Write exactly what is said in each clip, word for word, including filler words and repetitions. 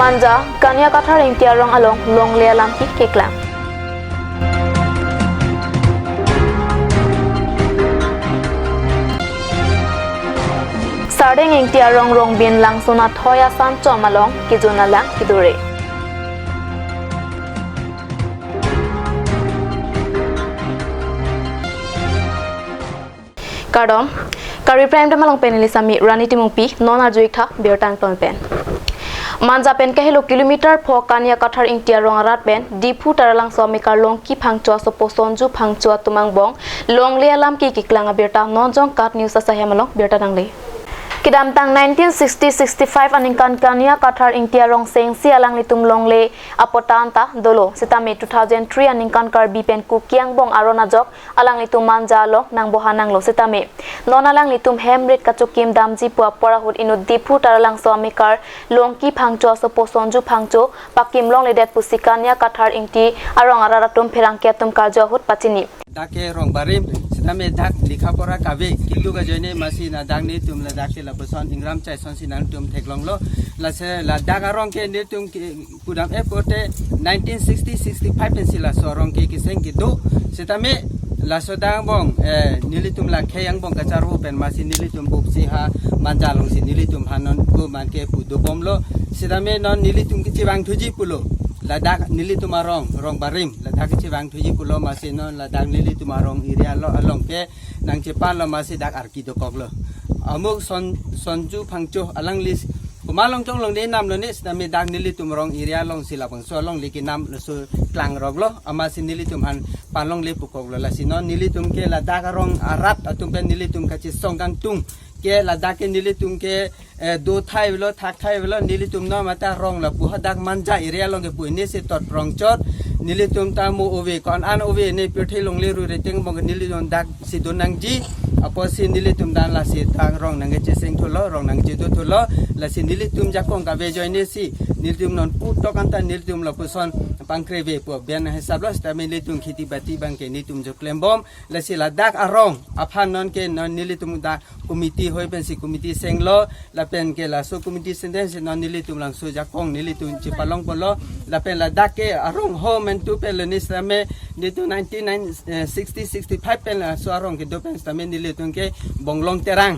Manja, Kania Kathar Ingti arong along longle alam ke keklang. Sardeng Ingti arong Rongbin Langsun athoi asan chom along kejun alang kedure. Kardom, Karbi Prime Time along pen neli Sami Rani Timungpi, non arju-ik tha birta angton pen. Manja pen kahelo kilometer pho Kania Kathar Ingti arong arat pen Diphu Taralangso amekar Longki Phangcho asopo Sonju Phangcho atum angbong longle alam ke keklang abirta non Jongkat News asahem along birta nangle. Kedamtang nineteen sixty sixty-five aningkan Kania Kathar Ingti arong sengsi alanglitum longle apota anta dolo. Sitame two thousand three aningkan Karbi pen Kuki angbong aron ajok alanglitum Manja along nangboha nanglo sitame non alanglitum hem rit kachokim damji pu apor ahut inut Diphu Taralangso amekar Longki Phangcho asopo Sonju Phangcho pakim longledet pusi Kania Kathar Ingti arong arat atum pherangke atum karju ahut pachini. Dak ke rong barim, sitame dak likha pora kave, keduk ajoine masi na dak nelitum ladak ke lapuson ingram chai sonsi nangtum theklonglo, lasi ladak arong ke nelitum ke pudam e pote nineteen sixty sixty-five pensi laso arong ke keseng kedo, sitame laso dak angbong, eh, nelitum la khei angbong kacharvo pen masi nelitum buksi ha Manja alongsi nelitum ha non ko man ke pu dobomlo, sitame non nelitum kechevang thuji pulo. Ladak nelitum arong, rong barim, ladak kechevang thuji pulo masi non ladak nelitum arong area lo along ke nangchepanlo masi dak arki dokoklo. Amuk Son, Sonju Phangcho alangli komat along chong longle namlo ne sitame dak nelitum arong area alongsi labangso alongle kenam laso klangroklo, amatsi nelitum aphan panlongle pukoklo, lasi non nelitum ke ladak arong arat atum pen nelitum kachesong kangtung ke ladak ke nelitum ke, eh, do thai avelo, thak thai avelo, nelitum non mata rong lapu hadak Manja area along ke pu ini si tot prong chot, nelitum ta mo ove, ko-an an ove ne pirthe longle ru reteng bong nelitum dak si do nangji, apotsi nelitum dan lasi dak rong nangkecheseng thulo, rong nangchedo thulo, lasi nelitum jakong kave ajoine si, nelitum non putok anta nelitum lapuson pangkreve pu ben hisap lo, sitame nelitum kheti bati abang ke nelitum jo klembom, lasi ladak arong aphan non ke non nelitum dak committee hoi pensi committee senglo, lapen ke laso committee sengden si non nelitum langso jakong nelitum chepalong ponlo, lapen ladak ke arong ho mentu pen lo ne sitame nelitum nineteen sixty sixty-five pen laso arong kedo pen sitame nelitum ke Bonglong Terang,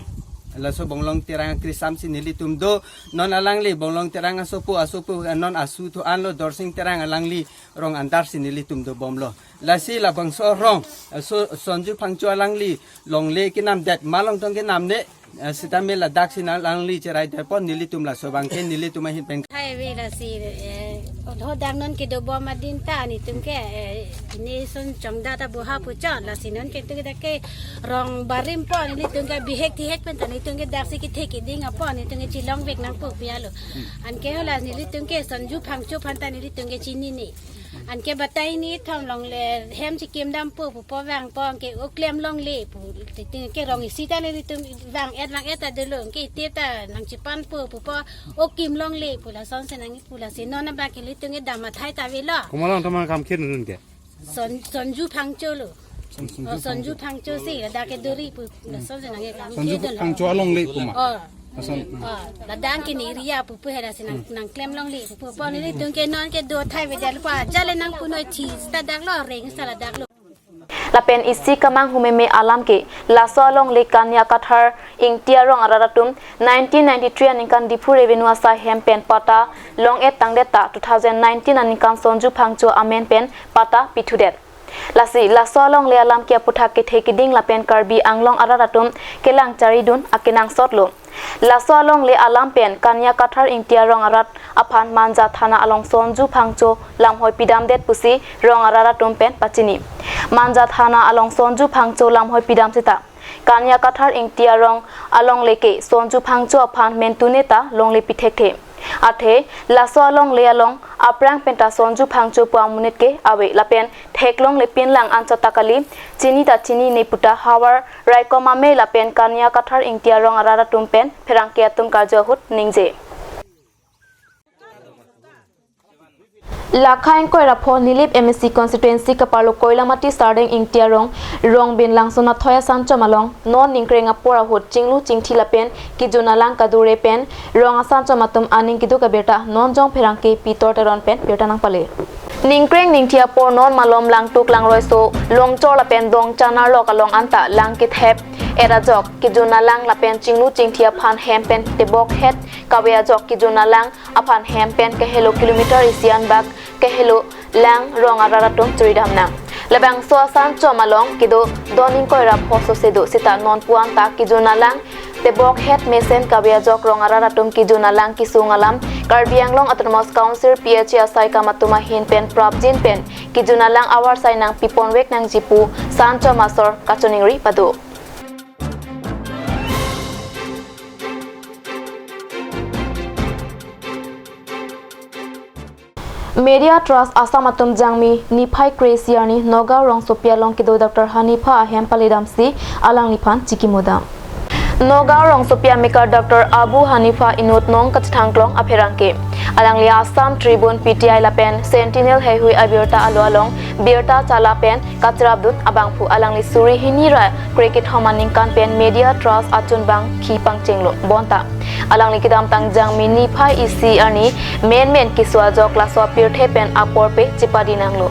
laso Bonglong Terang akrisam si nelitum do, non alangli Bonglong Terang asopo, asopo non asu thu anlo Dorsing Terang alangli rong antar si nelitum dobomlo. Lasi labangso arong, eh, so, Sonju Phangcho alangli longle kenamdet, malong tong kenam ne, eh, sitame ladak si nang alangli cherai depon nelitum laso abang ke nelitum ahin pen. Hai ve lasi, eh, odho dak non kedobom adin ta nelitum ke, eh, ne son chongda ta boha puchot, lasi non ke tu dak ke rong barim po nelitum ke bihek tihek pen ta nelitum ke dak si kethe keding apot nelitum ke chelongvek nangpo pu alo. Anke hala nelitum ke Sonju Phangcho aphan ta nelitum ke chinine. Anke batai ni thom longle hem chekim dampo pupo vangpo anke oklem longle pu. Titi ke rong isi ta nelitum vang-et vang-et ta dolo anke iti ta nangchepanpo pupo okim longle pu lasonsi nangpu lasi non abang ke nelitum ke dam athai ta avelo. Komat along toma kam khir nelitum ke? Son, Sonju Phangcho lo. Son, Sonju Oh, Sonju Phangcho. Phangcho si ladak ke dori pu lasonsi nangkeklang Sonju kedolo. Phangcho alongle pu ma. Oh. Ason. Oh, ladak ke ne area pupu hera si nang, nangklem longle pupu. Po nelitum ke non ke do thai ve jal pa jale nangpunoi thi ta dak lo reng sa ladak lo. Lapen isi kemanghu meme alam ke laso alongle Kania Kathar Ingti arong arat atum nineteen ninety-three aningkan Diphu Revenue asai hem pen patta long-et tangdet ta two thousand nineteen aningkan Sonju Phangcho amen pen patta pithudet. Lasi laso alongle alam ke aputhak kethe keding lapen Karbi Anglong arat atum kelang charidun akenangsot lo. Laso alongle alam pen Kania Kathar Ingti arong arat aphan Manja Thana along Sonju Phangcho lamhoi pidamdet pusi rong arat atum pen pachini. Manja Thana along Sonju Phangcho lamhoi pidam seta Kania Kathar Ingti arong alongle ke Sonju Phangcho aphan mentu ne ta longle pithekthe. Athe laso alongle along aphrang penta Sonju Phangcho pu amonit ke ave lapen theklongle pinlang anchot ta kali, chini ta chinine puta havar raikom amei lapen Kania Kathar Ingti arong arat atum pen pherangke atum karju ahut ningje. Lakha ingkoi ra pho Nilip M A C constituency kaparlo Koilamati Sardeng Ingti arong Rongbin Langso Nathoi asanchom along non ningkreng apor ahut chinglu chingthi lapen kejun alang kadure pen rong asanchom atum aning keduk abirta non jong pherangke Pitor Teron pen birta nangpale. Ningkreng ningthi apor non malom Langtuk Langroiso, Longchor lapen Dongchan arlok along anta lang kethep et ajok kejun alang lapen chinglu chingthi aphan hem pen tebok het kave ajok kejun alang aphan hem pen kahelo kilometer isi anbak kahelo lang rong arat atum churi dam nang. Labangso asanchom along kedo don ingkoi ra pho sose do sita non pu anta kejun alang tebok het mesen kave ajok rong arat atum kejun alang kesung alam Karbi Anglong Autonomous Council P H E asai kam atum ahin pen prapjin pen kejun alang avarsai nangpipon vek nangji pu sanchom asor kachiningri pado. Media Trust Assam atum Jangmi niphai kre-isi arni Nagaon Rongsopi along kedo Doctor Hanifa ahem paledamsi alangliphan chikimo dam. Nagaon Rongsopi amekar Doctor Abu Hanifa inut nong kachethangklong apherangke. Alangli Assam Tribune, P T I lapen Sentinel heihui abirta alo along birta chala pen kacharapdun abangphu alangli suri hini ra krekethom aningkan pen Media Trust achunbang khi pangchenglo bonta alangli kedamtang Jangmi niphai isi arni menmen keso ajok laso apirthe pen apor pe chepadi nanglo.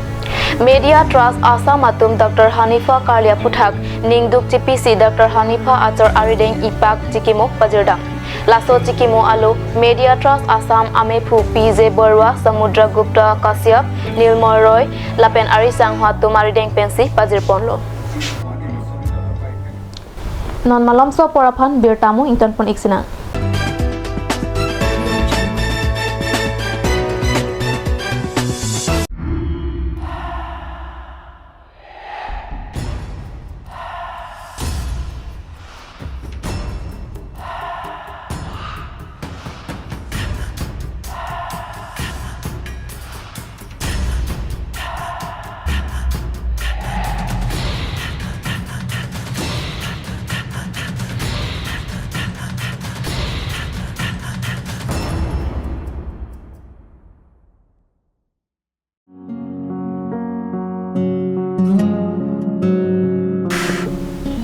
Media Trust Assam atum Doctor Hanifa karli aphuthak ningduk chipisi Doctor Hanifa achor arideng ipak chikimo pajirdam. Laso chikimo alo Media Trust Assam amephu P J Barua, Samudra Gupta, Kashyap, Nilmoy Roy lapen ari sangho atum arideng pensi pajirponlo. Non malomso apor aphan birta mo ingtonpon ik sinang.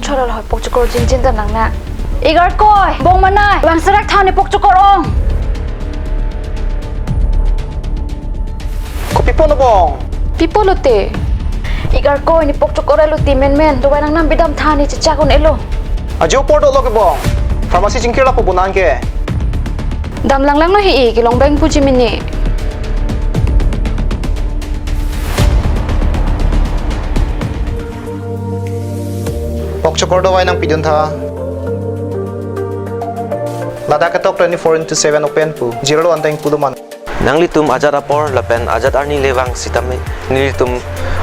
Cholo lo, pokchokor jinjin ta nang na. Igarkoi, bong manai, bang serak than ne pokchokor ong. Kopi ponlo bong? Pi ponlo te? Igarkoi ne pokchokor elo ti menmen, dovai nangnam bidam than ne chechak un-elo. Ajo apor dolo ke bong. Pharmacy chingkir lapu bonang ke. Dam langlanglo he-i, kelong bang puji mini. Pokchokor dovai nangpidun tha. Ladak ketok twenty-four into seven open pu. Jirlo anteng pulo man. Nanglitum ajat apor lapen ajat arni le vang sitame nelitum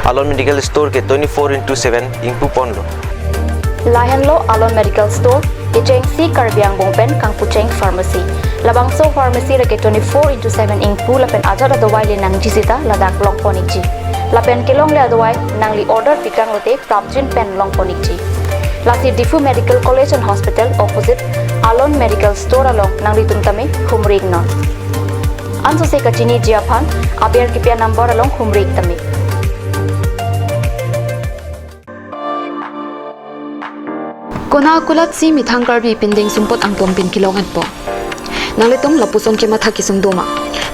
Alon Medical Store ke twenty-four into seven ingpu ponlo. Lahenlo Alon Medical Store, kechengsi Karbi angbong pen kangpucheng pharmacy. Labangso pharmacy lake twenty-four into seven ingpu lapen ajat adovai le nangji sita ladak longpon ikji. Lapen kelongle adovai nangli order pikanglote prapjin pen longpon ikji. Lasi Diphu Medical College and Hospital opposite Alon Medical Store along nanglitum tame humri iknon. Ansose kachiniji aphan aber kipi anumber along humri ik tame. Konat akulat si methang Karbi pindeng sumpot angpon pen kelong-etpo. Nanglitum lapuson kematha kesung doma.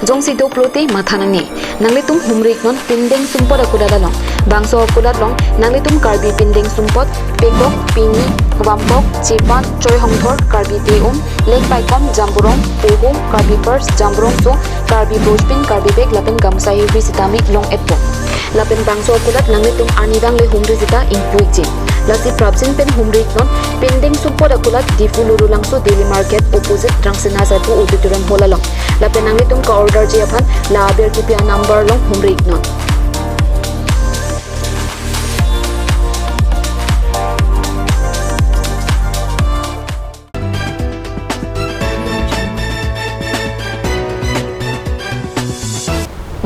Jongsi doplote matha nangne. Nanglitum humri iknon pindeng sumpot akulat along. Bangso akulat along nanglitum Karbi pindeng sumpot, pekok, pini, vampok, chepan, choi hongthor, Karbi te-um, leng paikom, jamborong, pohum, Karbi purse, jamborong sung, Karbi bojpin, Karbi bag lapen gamsa hirbi sitame long-etpo. Lapen bangso akulat nanglitum arnivang le humri sita ingpu ikji. Lasi prapjin pen humri iknon, pindeng sumpot akulat Diphu Lurulangso Daily Market opposite Rangsina Sabu Auditorium Hall along. Lapen nanglitum ka-orderji aphan la aber kipi anumber along humri iknon.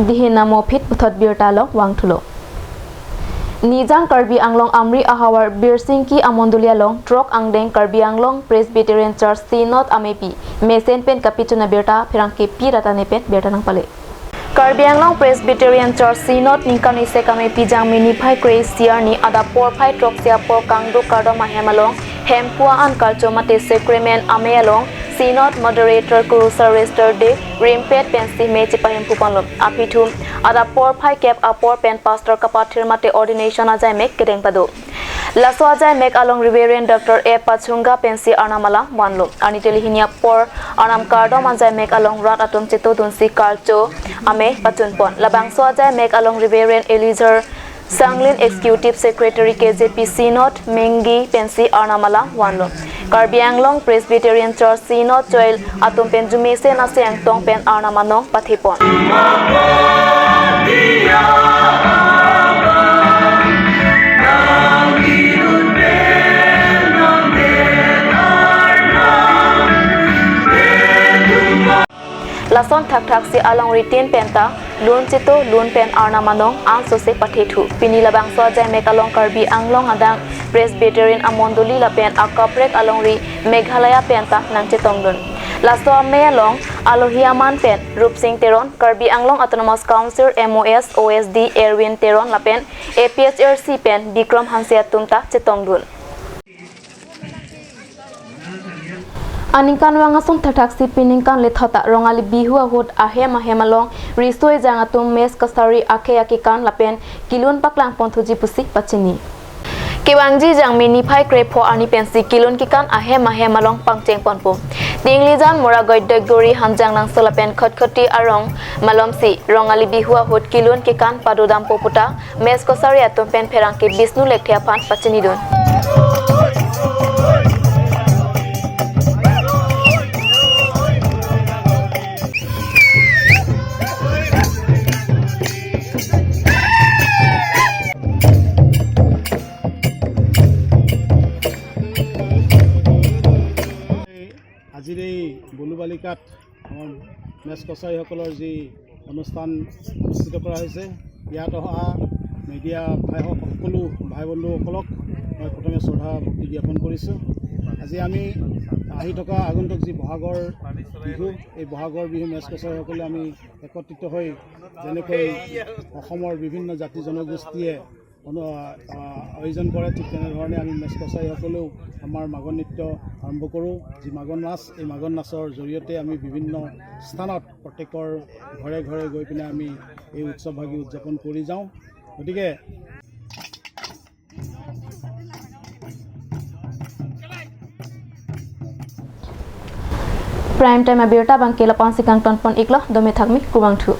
Dihin amo aphi puthot birta along vangthulo. Nijang Karbi Anglong Amri ahavar Birsingki amondoli along throk angdeng Karbi Anglong Presbyterian Church Synod amepi mesen pen kapichun abirta pherangke Pi Ratane pen birta nangpale. Karbi Anglong Presbyterian Church Synod ningkan isi kami pijang mini phai kre-isi arni adap porphai throksi apor kangduk kardom ahem along hemphu an kalcho mate sacrament amei along Synod Moderator Kuru Sylvester Dey rimpet pensi mei chepahemphu ponlo. Aphi thum adap porphai kep apor pen pastor kapathir mate ordination ajaimek kedeng pado. Laso ajaimek along Reverend Doctor A Pachunga pensi arnam alam vanlo. Arni Delhi hini apor arnam kardom ajaimek along rat atum chetongdunsi kalcho amei pachunpon. Labangso ajaimek along Reverend Eliezer Sanglin Executive Secretary K J P Synod Mengi pensi arnam alam vanlo. Karbi Anglong Presbyterian Church Synod Choil atum pen jumesen asi angtong pen arnam anong pathipon. Lason thakthak si alongri tin penta lun chito lun pen arnam anong ansose pathethu. Pini labangso ajaimek along Karbi Anglong adang Presbyterian amondoli lapen akaprek alongri Meghalaya penta nangchetongdun. Laso amei along alohi aman pen Rupsing Teron, Karbi Anglong Autonomous Council M O S O S D Erwin Teron lapen A P H L C pen Bikram Hanse atum ta chetongdun. Aningkanvang ason thakthak si piningkan lethota Rongali Bihu ahut ahem ahem along riso ejang atum mess kachari akhei akekan lapen kelun paklang ponthuji pusi pachini. Kevangji jangmi niphai krepho arni pensi kelun kekan ahem ahem along pangcheng ponpo. Tinglijan Mora Goidegori Hanjangnangso lapen Khatkhati arong malomsi Rongali Bihu ahut kelun kekan padodampo puta mess kachari atum pen pherangke Bishnu Lekthe aphan pachinidun. আজিৰ এই বলুবালিকাত আমাৰ মেচ কছাৰীসকলৰ যি অনুষ্ঠান অনুষ্ঠিত কৰা হৈছে, ইয়াত অহা মিডিয়া ভাই হওক, সকলো ভাই বন্ধুসকলক মই প্ৰথমে শ্ৰদ্ধা ভক্তি জ্ঞাপন কৰিছোঁ। আজি আমি আহি থকা আগন্তুক যি বহাগৰ বিহু, এই বহাগৰ বিহু মেচ কছাৰীসকলে আমি একত্ৰিত হৈ যেনেকৈ অসমৰ বিভিন্ন জাতি জনগোষ্ঠীয়ে অনু-, আ, আ, আয়োজন কৰে, ঠিক তেনেধৰণে আমি মেচ কছাৰীসকলেও আমাৰ মাগন নৃত্য আৰম্ভ কৰোঁ। যি মাগন নাচ, এই মাগন নাচৰ জৰিয়তে আমি বিভিন্ন স্থানত প্ৰত্যেকৰ ঘৰে ঘৰে গৈ পিনে আমি এই উৎসৱভাগি উদযাপন কৰি যাওঁ। গতিকে Prime Time abirta abangke lapu-an si kangtonpon iklo, dome thakmi, kurvangthu.